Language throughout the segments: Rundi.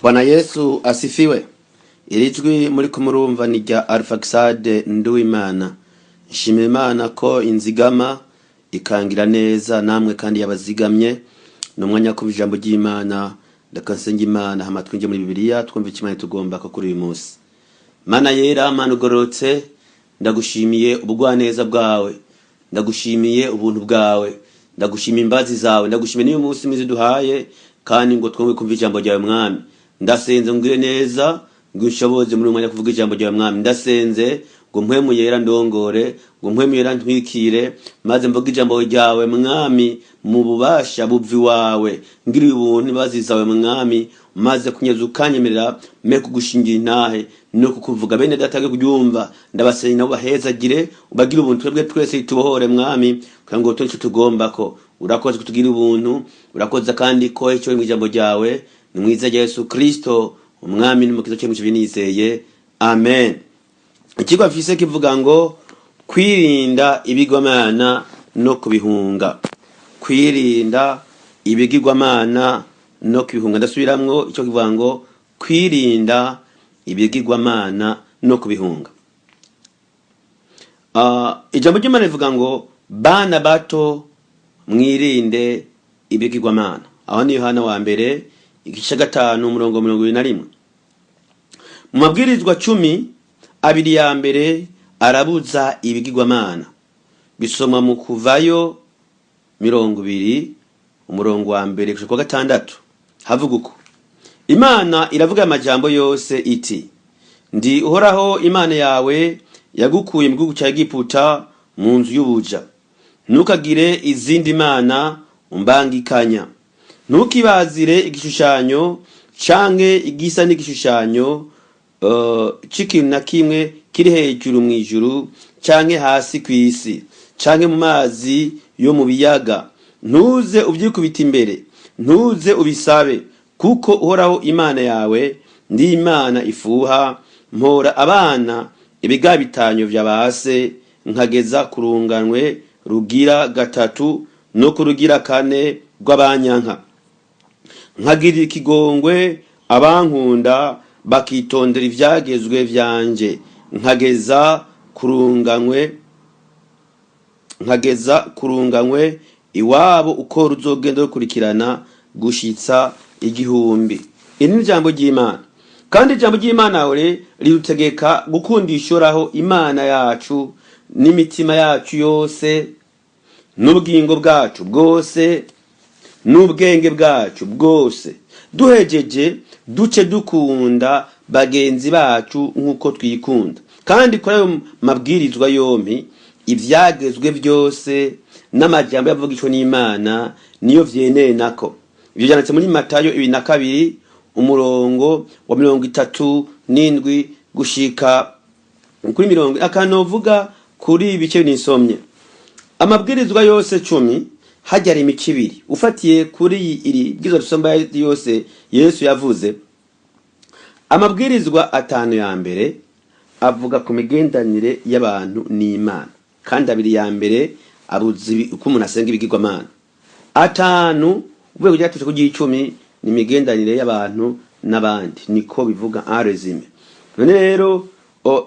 Bwana Yesu asifiwe. Iri jwi muri kumurumva ni rya Arfaxade Nduwimana. Nshimira Imana ko inzigama ikangira neza namwe kandi yabazigamye. Ni umwanya wo ijambo ry'Imana, ndakasenga Imana hama twinjire muri Bibiliya twumve icyo Imana itugomba ko kuri uyu munsi. Mana yera, Mana ugororotse, ndagushimiye ubugwaneza bwawe, ndagushimiye ubuntu bwawe, ndagushimiye imbazi zawe, ndagushimiye n'uyu munsi mwiza uduhaye kandi ngo twumve kumva ijambo ryawe Mwami. Ndasenze ngwire neza, ngo unshoboze muri uyu mwanya kuvuga ijambo ryawe Mwami. Ndasenze ngo mpwemu yera ndongore, ngo mpwemu yera ntwikire, maze mvuge ijambo ryawe Mwami mu bubasha buvi wawe. Ngiriye ubuntu imbabazi zawe Mwami, maze kunyeza ukanyemerera me kugushingira intahe no kukuvuga. Bene data bagiye kuryumva, ndabasenga nabo bahezagire, ubagire ubuntu, twebwe twese tubohore Mwami, kugira ngo tube ico tugombako. Urakoze kutugira ubuntu, urakoze kandi ko icyo mu ijambo ryawe ni mwiza rya Yesu Kristo, umwami n'umukiza cyo mu nizeye. Amen. Ikigo afise kivuga ngo kwirinda ibigwamana no kubihunga. Kwirinda ibigirwamana no kubihunga. Ndasubiramwo icyo kivuga ngo kwirinda ibigirwamana no kubihunga. Ijambo ry'Imana rivuga ngo bana bato mwirinde ibigirwamana. Aho ni Yohana wa mbere igice 5 umurongo 21. Mu mabwirizwa 10, abiri ya mbere arabuza ibigirwamana. Bisomwa mu Kuvayo 20 umurongo wa mbere gushika kwa gatandatu. Havuga uko Imana iravuga amajambo yose iti: ndi Uhoraho Imana yawe yagukuye mu gihugu cya Egiputa mu nzu y'ubuja. Ntukagire izindi mana umbangikanya. Ntukibazire igishushanyo canke igisa n'igishushanyo c'ikintu na kimwe kiri hejuru mw'ijuru canke hasi kw'isi canke mu mazi yo mu biyaga. Ntuze uvyikubita imbere, ntuze ubisabe, kuko Uhoraho Imana yawe ndi Imana ifuha, mpora abana ibigabitanyo vya base nkageza ku runganwe rugira gatatu no ku rugira kane rw'abanyanka, nkagirira ikigongwe abankunda bakitondera ivyagezwe vyanje, nkageza kurunganwe iwabo uko ruzogenda rukurikirana gushitsa 1000. Iri ni ijambo ry'Imana, kandi ijambo ry'Imana ridutegeka gukundisha Uhoraho Imana yacu n'imitima yacu yose n'ubugingo bwacu bwose n'ubwenge bwacu bwose. Duhejeje duce dukunda bagenzi bacu nk'uko twikunda. Kandi kuri ayo mabwirizwa yompi ivyagezwe byose n'amajambo yavugishwe n'Imana niyo vyeneye nako. Ivyo vyanditse muri Matayo 22 umurongo wa 37 gushika kuri mirongo. Akanovuga kuri ibice nisomye, amabwirizwa yose 10 hajya ari imico ibiri. Ufatiye kuri iri bwirizwa dusomba yose Yesu yavuze, amabwirizwa atanu ya mbere avuga ku migendanire y'abantu n'Imana, kandi abiri ya mbere abuza uko umuntu asenga ibigirwamana. Atanu uvuye kugira ku 10 ni imigendanire y'abantu n'abandi, niko bivuga en résumé. None rero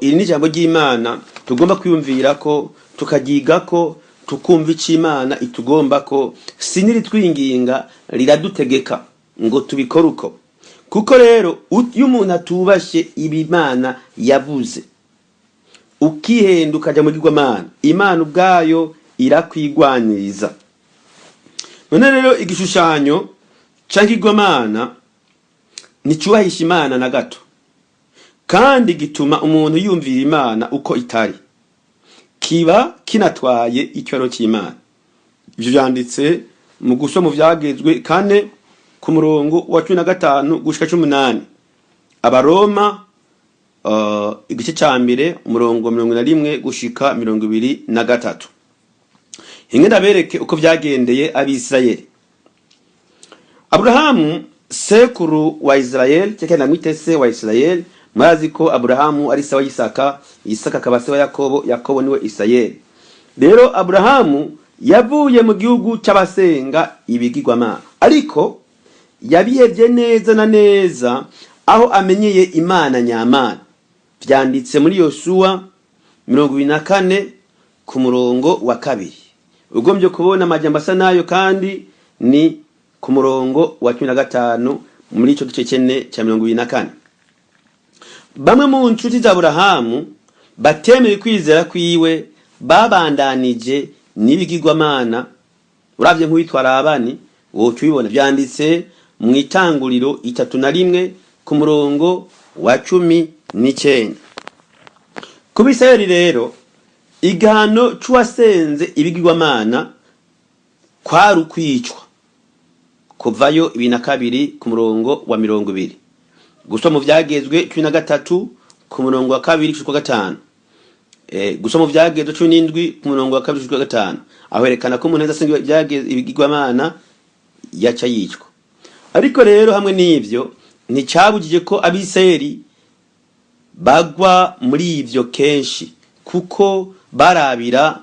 iri ni ijambo ry'Imana tugomba kwiyumvira ko tukaryiga ko tukumva icyo Imana itugomba ko. Si n'iritwinginga, riradutegeka ngo tubikore uko. Kuko rero iyo umuntu atubashe ibi Imana yavuze, ukihenda ukajya mu bigirwamana, Imana ubwayo irakwigwaniriza. None rero igishushanyo canke ikigirwamana nticubahisha Imana na gato, kandi gituma umuntu yumvira Imana uko itari, kiba kinatwaye icyubahiro cy'Imana. Ivyo vyanditse mu gusoma mu Vyagezwe 4 ku murongo wa 15 gushika 18, Abaroma igice ca mbere umurongo wa 41 gushika 23. Hinge ndabereke uko vyagendeye Abisirayeli. Aburahamu, sekuru wa Israel, cyangwa namwite se wa Israel. Murazi ko Aburahamu ari se wa Isaka, Isaka akaba se wa Yakobo, Yakobo niwe Israel. Rero Aburahamu yavuye mu gihugu c'abasenga ibigirwamana, ariko Yabihevye neza na neza aho amenyeye Imana nyamana. Vyanditse muri Yosuwa 24 ku murongo wa 2. Ugombye kubona amajambo asa nayo kandi ni ku murongo wa 15 muri ico gice cene ca 24. Bamwe mu nshuti za Aburahamu batemeye kwizera kwiwe babandanije n'ibigirwamana. Uravye nk'uwitwa Labani woca ubibona, vyanditse mu Itanguriro 31 ku murongo wa 19. Ku Bisirayeli rero, igihano c'uwasenze ibigirwamana kwari ukwicwa. Kuvayo 22 ku murongo wa 20, gusoma mu Vyagezwe 13 ku murongo wa 2 gushika 5, gusoma mu Vyagezwe 17 ku murongo wa 2 gushika 5, aho herekana ko umuntu wese asenga ibigirwamana yaca yicwa. Ariko rero hamwe n'ivyo, nticabujije ko Abisirayeli bagwa muri ivyo kenshi, kuko barabira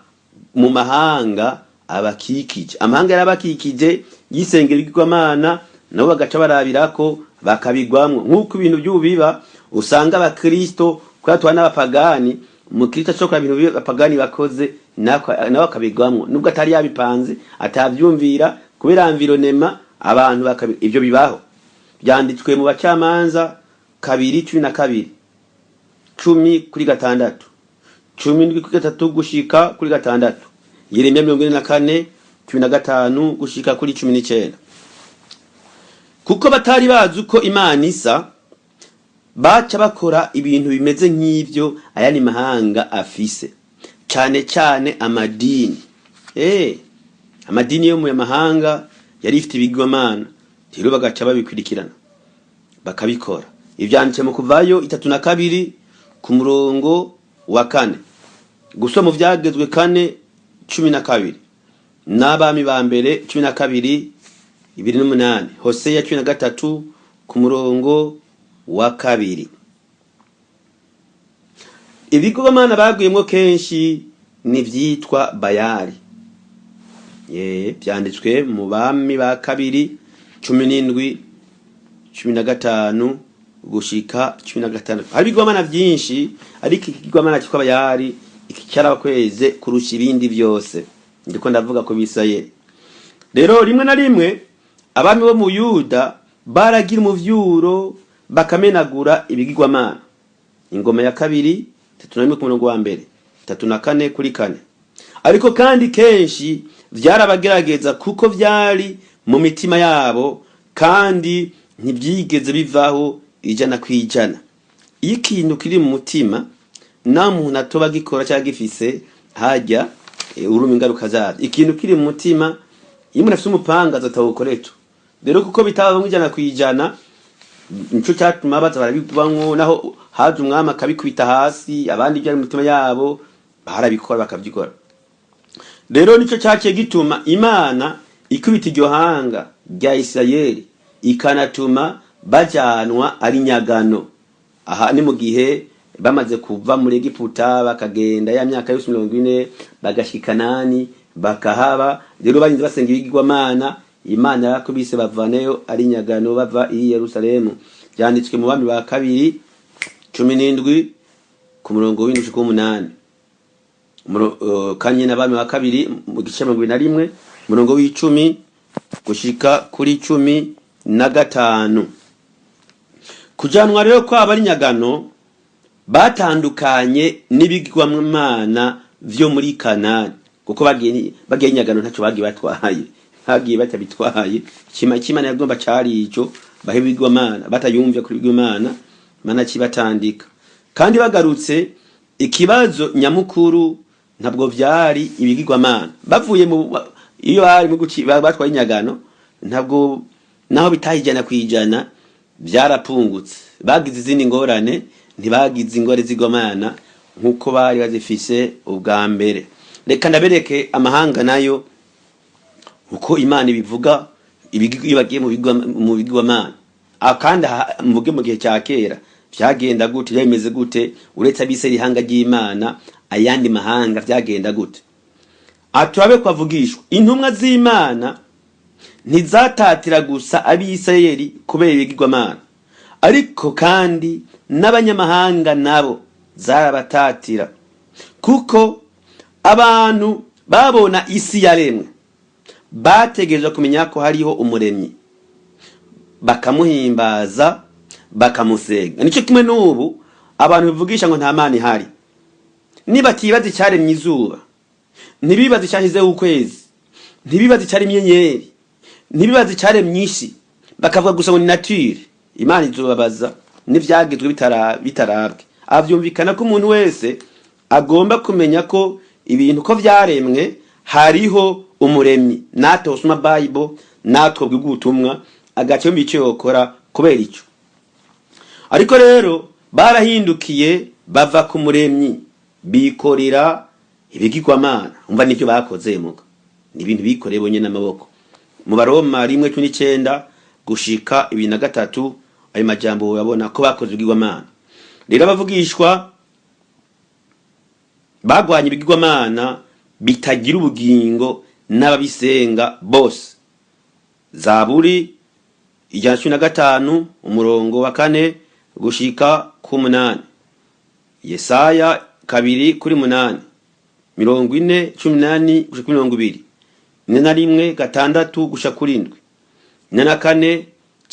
mu mahanga abakikije. Amahanga yarabakikije yisengera ibigirwamana, nabo bagaca barabirako bakabigwamwo. Nk'uko ibintu by'ubu biba, usanga abakristo kubera tubana n'abapagani, umukristo ashobora ibintu bibi abapagani bakoze nawe akabigwamwo, nubwo atari yabipanze, atavyumvira, kubera environnement abantu bakabi. Ivyo bibaho, byanditswe mu Bacamanza 2:12, 10 kuri 6, 17 kuri 3 gushika kuri 6, Yeremiya 44 15 gushika kuri 19. Kuko batari bazi uko Imana isa, baca bakora ibintu bimeze nk'ivyo ayandi mahanga afise, cane cane amadini. Amadini yo mu mahanga yari ifite ibigirwamana, rero bagaca babikurikirana bakabikora. Ivyanditse mu Kuvayo 32 ku murongo wa 4, gusoma mu Vyagezwe 4:12, n'Abami ba mbere 12 2:8, Hoseya 13 ku murongo wa 2. Ibigirwamana baguyemwo kenshi ni vyitwa Bayali. Vyanditswe mu Bami ba kabiri 17 15 gushika 16. Hari ibigirwamana vyinshi, ariko ikigirwamana cyitwa Bayali iki cyarabakweze kurusha ibindi vyose. Ndiko ndavuga ku Bisirayeli. Rero rimwe na rimwe abami bo mu Yuda baragira umuvyuro bakamenagura ibigirwamana. Ingoma ya kabiri 31 ku murongo wa 1, 34 kuri 4. Ariko kandi kenshi vyarabagerageza, kuko vyari mu mitima yabo kandi ntibyigeze bivaho 100%. Iyo ikintu kiri mu mutima, naho umuntu atoba agikora cyangwa gifise hajya urumva ingaruka zabyo. Ikintu kiri mu mutima, iyo umuntu afise umupanga azatawukoreto. Rero kuko bitaba 100%, nico cyatuma baza barabivamwo. Naho haje umwami akabikubita hasi, abandi byari mu mitima yabo barabikora, bakabyikora. Rero nico cyaciye gituma Imana ikubita iryo hanga rya Isirayeli, ikanatuma bajanwa ari nyagano. Aha ni mu gihe bamaze kuva muri Egiputa, bakagenda ya myaka yose 40, bagashika Kanani bakahaba. Rero barinze basenga ibigirwamana, Imana yarakubise bavaneyo ari nyagano bava i Yerusalemu. Byanditswe mu Bami ba kabiri 17 ku murongo w'7 gushika w'umunani. Kanye n'Abami wa kabiri mu gice 21 murongo w'10 gushika kuri 15. Kujanwa rero kwabo ari nyagano, batandukanye n'ibigirwamana vyo muri Kanani, kuko bagiye nyagano ntaco bagiye batwaye, bagiye batabitwaye. Ikimana yagomba cari ico, bahe ibigirwamana batayumvya kuri ibigirwamana, Mana kibatandika. Kandi bagarutse, ikibazo nyamukuru ntabwo vyari ibigirwamana. Bavuye mu iyo bari mu batwaye inyagano, ntabwo naho bitaye 100% byarapungutse. Bagize izindi ngorane, ntibagize ingore z'igomana nk'uko bari bazifise ubwa mbere. Reka ndabereke amahanga nayo uko Imana ibivuga iyo bagiye mu bigirwamana. Kandi mvuge mu gihe cya kera vyagenda gute, byameze gute? Uretse abise ihanga ry'Imana, ayandi mahanga vyagenda gute? Aturabe kwavugishwa intumwa z'Imana. ntizatatira gusa Abisirayeli kubera ibigirwamana, ariko kandi n'abanyamahanga nabo zarabatatira, kuko abantu babona isi yaremwe bategerezwa kumenya ko hariho Umuremyi, bakamuhimbaza, bakamusenga. Nicyo kimwe n'ubu abantu bivugisha ngo nta Mana ihari, nibatibaza icyaremye izuba, ntibibaze icyashyizeho ukwezi, ntibibaze icyaremye inyenyeri, ntibibaze icyaremye isi, bakavuga gusa ngo ni nature, Imana izobabaza n'ivyagizwe bitarabwe. Aha vyumvikana ko umuntu wese agomba kumenya ko ibintu ko vyaremwe hariho Umuremyi. Natwe usoma Bible, natwe bwiga ubutumwa, agaca yumva icyo yokora kubera ico. Ariko rero barahindukiye, bava ku Muremyi, bikorera ibigirwamana. Umva nivyo bakoze muga ni ibintu bikoreye bonyene n'amaboko. Mu Baroma 1:19 gushika 23, ayo majambo uyabona ko bakoze ibigirwamana. Rero abavugishwa bagwanye ibigirwamana bitagira ubugingo n'ababisenga bose. Zaburi 115 umurongo wa 4 gushika ku 8, Yesaya 2 kuri 8, 40:18 gushika kuri 20, 41 6 gushika kuri 7, 44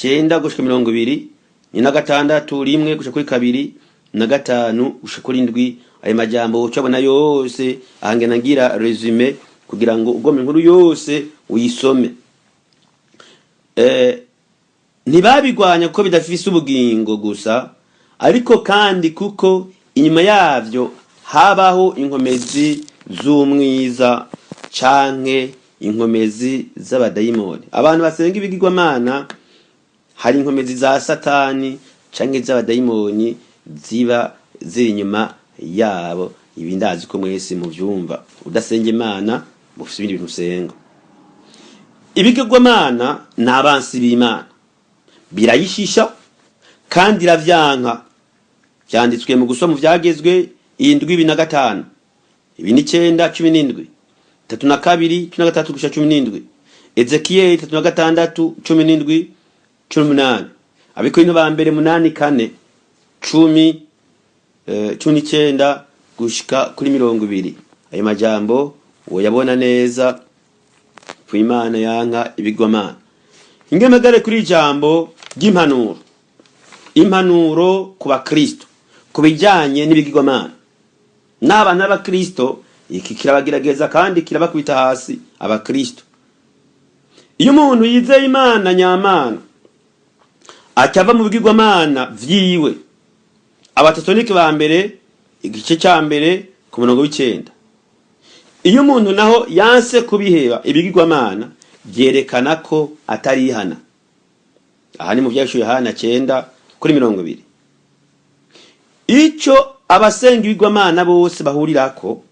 9 gushika 20, 46 1 gushika kuri 2 na 5 gushika kuri 7. Ayo majambo ucabona yose ahangena ngira résumé kugira ngo ugome inkuru yose uyisome. Ntibabigwanya kuko bidafise ubugingo gusa, ariko kandi kuko inyuma yavyo habaho inkomezi z'umwiza canke inkomezi z'abadayimoni. Abantu basenga ibigirwamana, hari inkomezi za Satani canke z'abadayimoni ziba ziri inyuma yabo. Ibi ndazi ko mwese muvyumva. Udasenga Imana, mufise ibindi bintu usenga. Ibigirwamana ni abansi b'Imana, birayishisha kandi iravyanka. Vyanditswe mu gusoma mu Vyagezwe 7 2 na 5, 2 9 17, 32 13 gushika 17, Ezekiyeli 36 17 18, Abikorinto ba mbere 8 4 10, 19 gushika kuri 20. Ayo majambo woyabona neza ku Imana yanka ibigwamana. Ingemagare kuri ijambo ry'impanuro, impanuro ku Bakristo ku bijyanye n'ibigirwamana n'abana b'Abakristo. Iki kirabagerageza kandi kirabakubita hasi Abakristo. Iyo umuntu yizeye Imana nyamana, acava mu bigirwamana vyiwe. Abatesalonike ba mbere igice ca 1 ku murongo w'9. Iyo umuntu naho yanse kubiheba ibigirwamana, vyerekana ko atarihana. Aha ni mu Vyashuye Yohana 9 kuri 20. Ico abasenga ibigirwamana bose bahurirako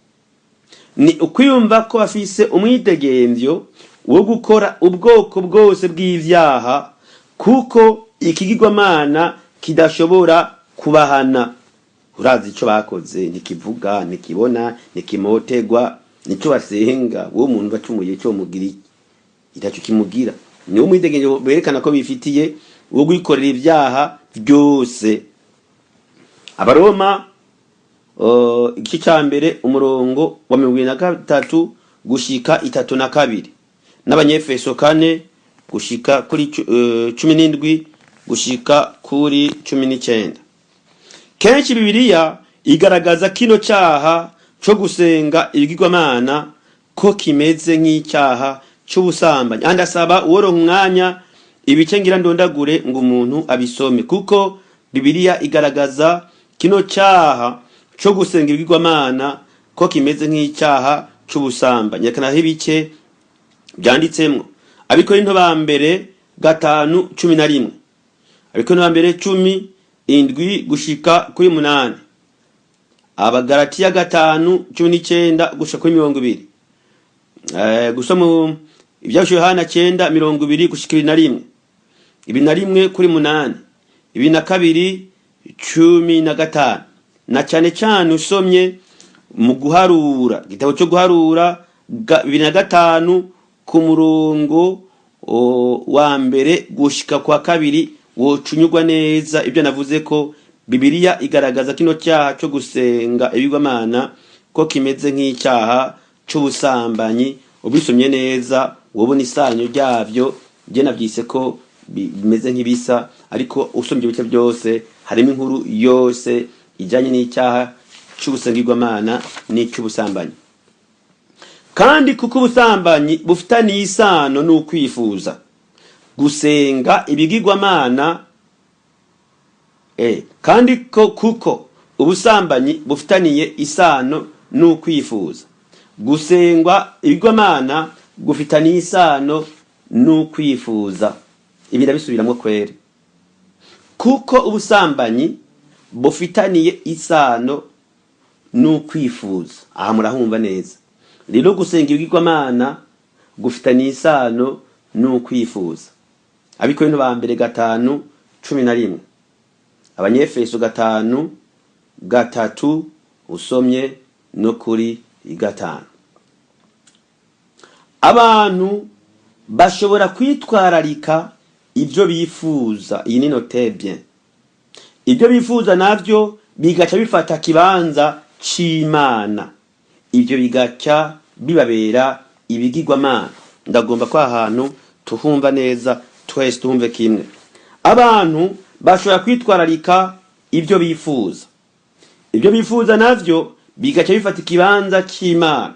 ni ukwiyumva ko bafise umwidegemvyo wo gukora ubwoko bwose bw'ivyaha, kuko ikigirwamana kidashobora kubahana. Urazi ico bakoze, ntikivuga, ntikibona, ntikimotegwa, nico basenga. Uwo muntu bacumuye, ico mugira iki? Itaco kimugira. Niwo mwidegemvyo berekana ko bifitiye wo kwikorera ivyaha byose. Abaroma igice ca 1 umurongo wa 23 gushika 32, n'Abanyefeso 4 gushika kuri 17 gushika kuri 19. Kenshi Bibiliya igaragaza kino cyaha co gusenga ibigirwamana ko kimeze nk'icyaha c'ubusambanyi. Andi asaba uworonka umwanya ibice ngira ndondagure ngo umuntu abisome, kuko Bibiliya igaragaza kino cyaha co gusenga ibigirwamana ko kimeze nk'icyaha c'ubusambanyi. Yerekanaho ibice byanditsemwo: Abikorinto ba mbere 5:11, Abikorinto ba mbere 10 7 gushika kuri 8, Abagalatiya 5 19 gushika kuri 20, gusoma Ivyashuye Yohana 9 20 gushika 21, 21 kuri 8, 22 15. Na cane cane usomye mu Guharura, igitabo cyo Guharura 25 ku murongo wa mbere gushika kwa kabiri, wocunyurwa neza ibyo navuze ko Bibiliya igaragaza kino cyaha cyo gusenga ibigwamana ko kimeze nk'icyaha c'ubusambanyi. Ubisomye neza wobona isanyo ryavyo. Je navyise ko bimeze nk'ibisa, ariko usomye ibice byose harimo inkuru yose ijanye n'icyaha c'ubusengirwamana n'icy'ubusambanyi. Kandi kuko ubusambanyi bufitaniye isano n'ukwifuza gusenga ibigirwamana, kandi ko kuko ubusambanyi bufitaniye isano n'ukwifuza gusengwa ibigirwamana, gufitaniye isano n'ukwifuza. Ibi ndabisubiramwo kwere: kuko ubusambanyi bufitaniye isano n'ukwifuza. Aha murahumva neza rero, gusenga ibigirwamana gufitaniye isano n'ukwifuza. Abikorinto ba mbere 5:11, Abanyefeso 5:3, usomye no kuri 5. Abantu bashobora kwitwararika ibyo bifuza, iyi ni note bien, ibyo bifuza navyo bigaca bifata kibanza c'Imana, ibyo bigaca bibabera ibigirwamana. Ndagomba ko ahantu tuhumva neza, twese tuhumve kimwe. Abantu bashobora kwitwararika ibyo bifuza, ibyo bifuza navyo bigaca bifata ikibanza c'Imana,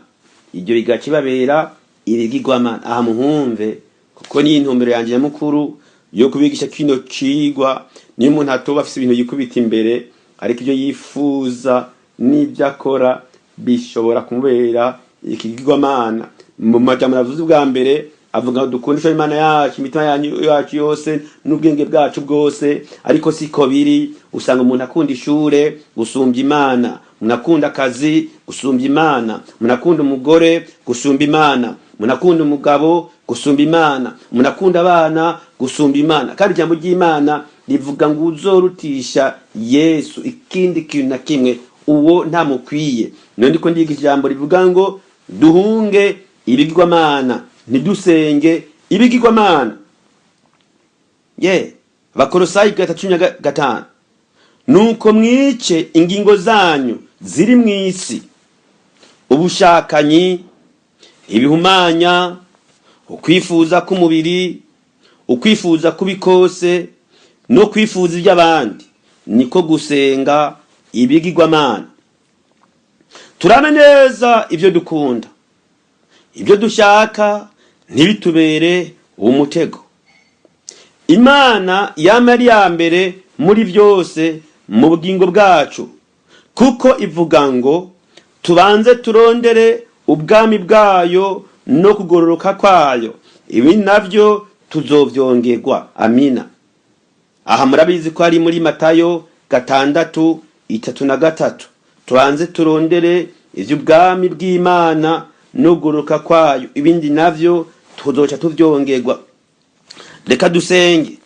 ibyo bigaca bibabera ibigirwamana. Aha muhumve, kuko ni intumbero yanjye nyamukuru yo kubigisha kino cigwa. Niyo umuntu atoba afise ibintu yikubita imbere, ariko ibyo yifuza n'ibyo akora bishobora kumubera ikigirwamana. Mu majambo navuze ubwa mbere, avuga ngo dukundisha Imana yacu imitima yacu yose n'ubwenge bwacu bwose, ariko siko biri. Usanga umuntu akunda ishure gusumbya Imana, umuntu akunda akazi gusumbya Imana, umuntu akunda umugore gusumba Imana, umuntu akunda umugabo gusumba Imana, umuntu akunda abana gusumba Imana. Kandi ijambo ry'Imana rivuga ngo uzorutisha Yesu ikindi kintu na kimwe, uwo ntamukwiye. None ndiko ndiga ijambo rivuga ngo duhunge ibigirwamana, ntidusenge ibigirwamana. Ye Abakorosayi 3:15: nuko mwice ingingo zanyu ziri mu isi, ubushakanyi, ibihumanya, ukwifuza k'umubiri, ukwifuza kubi kose no kwifuza iby'abandi, niko gusenga ibigirwamana. Turabe neza ibyo dukunda, ibyo dushaka ntibitubere umutego. Imana yama ari ya mbere muri byose mu bugingo bwacu, kuko ivuga ngo tubanze turondere ubwami bwayo no kugororoka kwayo, ibi navyo tuzovyongerwa. Amina. Aha murabizi ko ari muri Matayo 6:33: tubanze turondere ivy'ubwami bw'Imana no kugororoka kwayo, ibindi navyo tuzoca tuvyongerwa. Reka dusenge.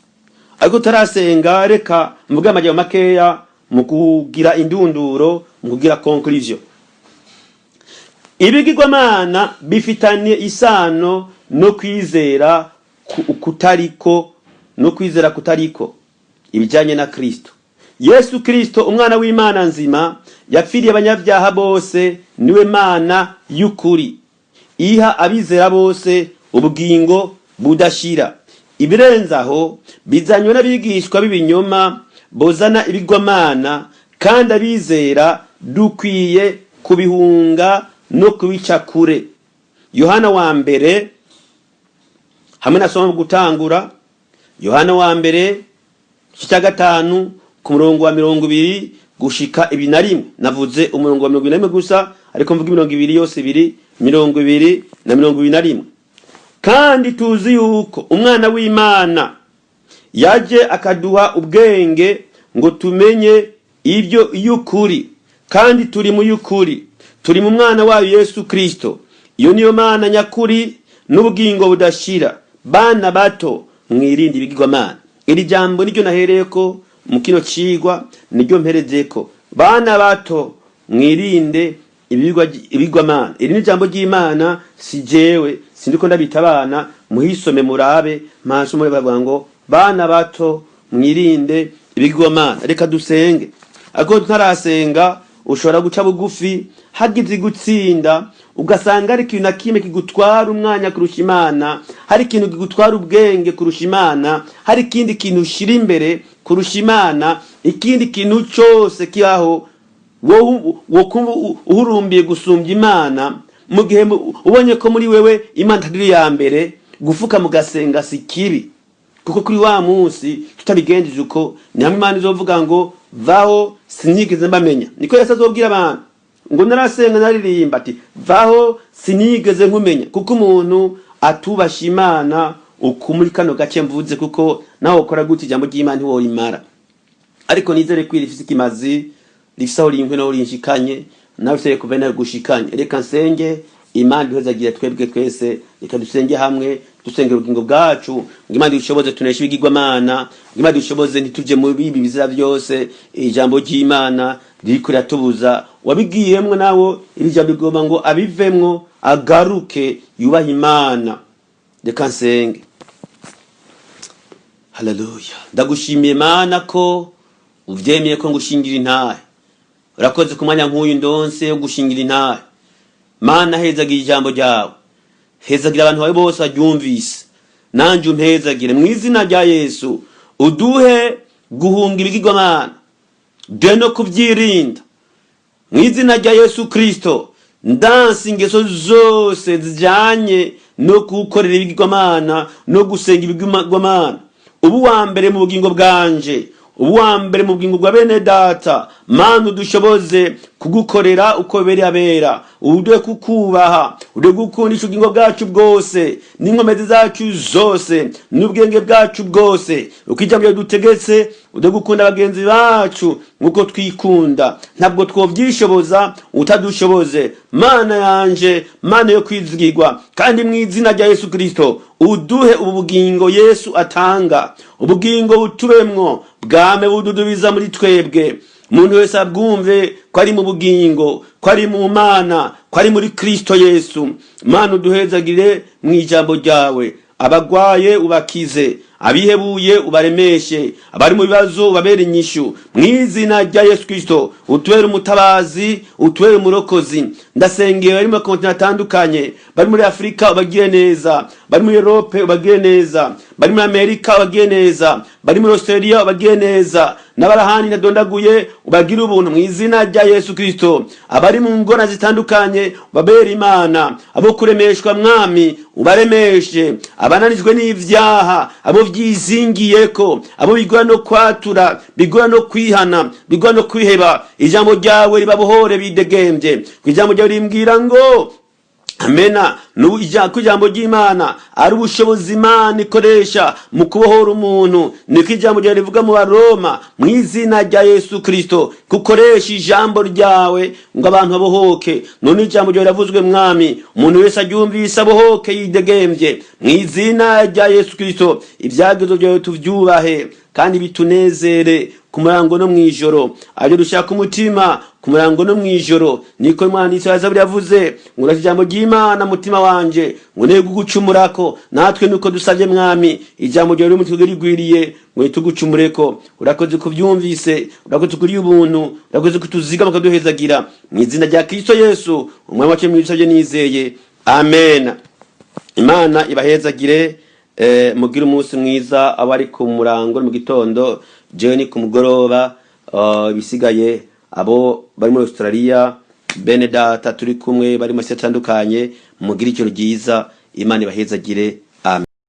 Ariko tarasenga, reka mvuge amajambo makeya mu kugira indunduro, mu kugira conclusion. Ibigirwamana bifitanye isano no kwizera kutariko, no kwizera kutariko ibijanye na Kristo. Yesu Kristo, umwana w'Imana nzima, yapfiriye abanyabyaha bose, niwe Mana y'ukuri iha abizera bose ubugingo budashira. Ibirenze aho bizanywe n'abigishwa b'ibinyoma bozana ibigwamana, kandi abizera dukwiye kubihunga no kubica kure. Yohana wa mbere, hamwe na soma gutangura, Yohana wa mbere igice cya 5 ku murongo wa 20 gushika 21. Navuze umurongo wa 21 gusa, ariko mvuga imirongo ibiri yose ibiri, 20 na 21. Kandi tuzi yuko umwana w'Imana yaje akaduha ubwenge ngo tumenye ibyo y'ukuri, kandi turi mu y'ukuri, turi mu mwana wayo Yesu Kristo. Iyo niyo Mana nyakuri n'ubugingo budashira. Bana bato, mwirinde ibigirwamana. Iri jambo niryo nahereyeko mu kino cigwa, niryo mperezeko: bana bato, mwirinde ibigirwamana. Iri ni ijambo ry'Imana, si jewe, sindiko ndabita abana. Muhisome murabe mpashe muri bavuga ngo bana bato mwirinde ibigirwamana. Reka dusenge. Ariko tutarasenga, ushobora guca bugufi hagize gutsinda, ugasanga hari ikintu na kimwe kigutwara umwanya kurusha Imana, hari ikintu kigutwara ubwenge kurusha Imana, hari ikindi kintu ushira imbere kurusha Imana, ikindi kintu cyose kibaho wowe wokumva uhurumbiye gusumbya Imana. Mu gihe ubonye ko muri wewe Imana itari iya mbere, gufuka mugasenga si kibi, kuko kuri wa munsi tutabigenjeje uko, ni hamwe Imana izovuga ngo vaho, sinigeze mbamenya. Niko Yesu azobwira abantu ngo narasenga, naririmba, ati vaho, sinigeze nkumenya. Kuko umuntu atubasha Imana uku muri kano gace mvuze, kuko nawe ukora gute ijambo ry'Imana ntiworimara. Ariko nizere ko rifise ikimazi, rifise aho rinkwe naho rinshikanye, nawe ufise kuva nawe gushikanye. Reka nsenge, Imana iduhezagira twebwe twese. Reka dusenge hamwe, dusengera ubugingo bwacu ngo Imana idushoboze tuneshe ibigirwamana, ngo Imana idushoboze ntituje mu bibi bizira byose ijambo ry'Imana ririko riratubuza. Wabigiyemwo nawo, iri jambo rigomba ngo abivemwo, agaruke yubahe Imana. Reka nsenge. Haleluya! Ndagushimiye Mana ko uvyemeye ko ngushingira intahe. Urakoze ku mwanya nk'uyu ndonse yo gushingira intahe. Mana, hezagira ijambo ryawe, hezagira abantu bawe bose baryumvise, nanje umpezagire mu izina rya Yesu. Uduhe guhunga ibigirwamana, duhe no kubyirinda mu izina rya Yesu Kristo. Ndansi ingeso zose zijanye no gukorera ibigirwamana no gusenga ibigirwamana. Ubu wa mbere mu bugingo bwanje, ubu wa mbere mu bugingo bwa bene data. Mana, udushoboze kugukorera uko bibereye abera, uduhe kukubaha, uduhe gukundisha ubugingo bwacu bwose n'inkomezi zacu zose n'ubwenge bwacu bwose uko ijambo ryawe dutegetse. Uduhe gukunda bagenzi bacu nk'uko twikunda. Ntabwo twovyishoboza utadushoboze, Mana yanje, Mana yo kwizigirwa. Kandi mu izina rya Yesu Kristo, uduhe ubu bugingo Yesu atanga, ubugingo butubemwo, bwame bududubiza muri twebwe. Umuntu wese abwumve ko ari mu bugingo, ko ari mu Mana, ko ari muri Kristo Yesu. Mana, uduhezagire mu ijambo ryawe. Abagwaye ubakize, abihebuye ubaremeshe, abari mu bibazo ubabere inyishu mu izina rya Yesu Kristo. Utubere umutabazi, utubere umurokozi. Ndasengeye bari mu makontinent atandukanye, bari muri Afurika ubagire neza, bari muri Europe ubagire neza, bari muri Amerika ubagire neza, bari muri Australia ubagire neza, n'abari ahandi ntadondaguye ubagire ubuntu mu izina rya Yesu Kristo. Abari mu ngona zitandukanye ubabere Imana, abo kuremeshwa Mwami ubaremeshe, abananijwe n'ivyaha, abo vyizingiyeko, abo bigora no kwatura, bigora no kwihana, bigora no kwiheba, ijambo ryawe ribabohore bidegembye. Ku ijambo ryawe rimbwira ngo amena ko ijambo ry'Imana ari ubushobozi Imana ikoresha mu kubohora umuntu. Niko ijambo ryawe rivuga mu Baroma. Mu izina rya Yesu Kristo, kukoresha ijambo ryawe ngo abantu babohoke. None ijambo ryawe riravuzwe Mwami, umuntu wese aryumvise abohoke yidegembye mu izina rya Yesu Kristo. Ibyagezo byawe tuvyubahe kandi bitunezere ku murango no mw'ijoro, aryo dushaka umutima ku murango no mw'ijoro. Niko umwanditsi wa Zaburi yavuze ngo urashe ijambo ry'Imana mutima wanje ngo ntege kugucumurako. Natwe nuko dusabye Mwami, ijambo ryawe riri mu twebwe rigwiriye ngo ntitugucumureko. Urakoze kubyumvise, urakoze kuri ubuntu, urakoze kutuzigama ukaduhezagira mu izina rya Kristo Yesu Umwami wacu mwibisabye nizeye, amen. Imana ibahezagire, mugire umunsi mwiza. Abari ku murango mu gitondo, jewe ni ku mugoroba. Ibisigaye abo bari muri Australia, bene data turi kumwe bari mu masi atandukanye, mugire ijoro ryiza. Imana ibahezagire.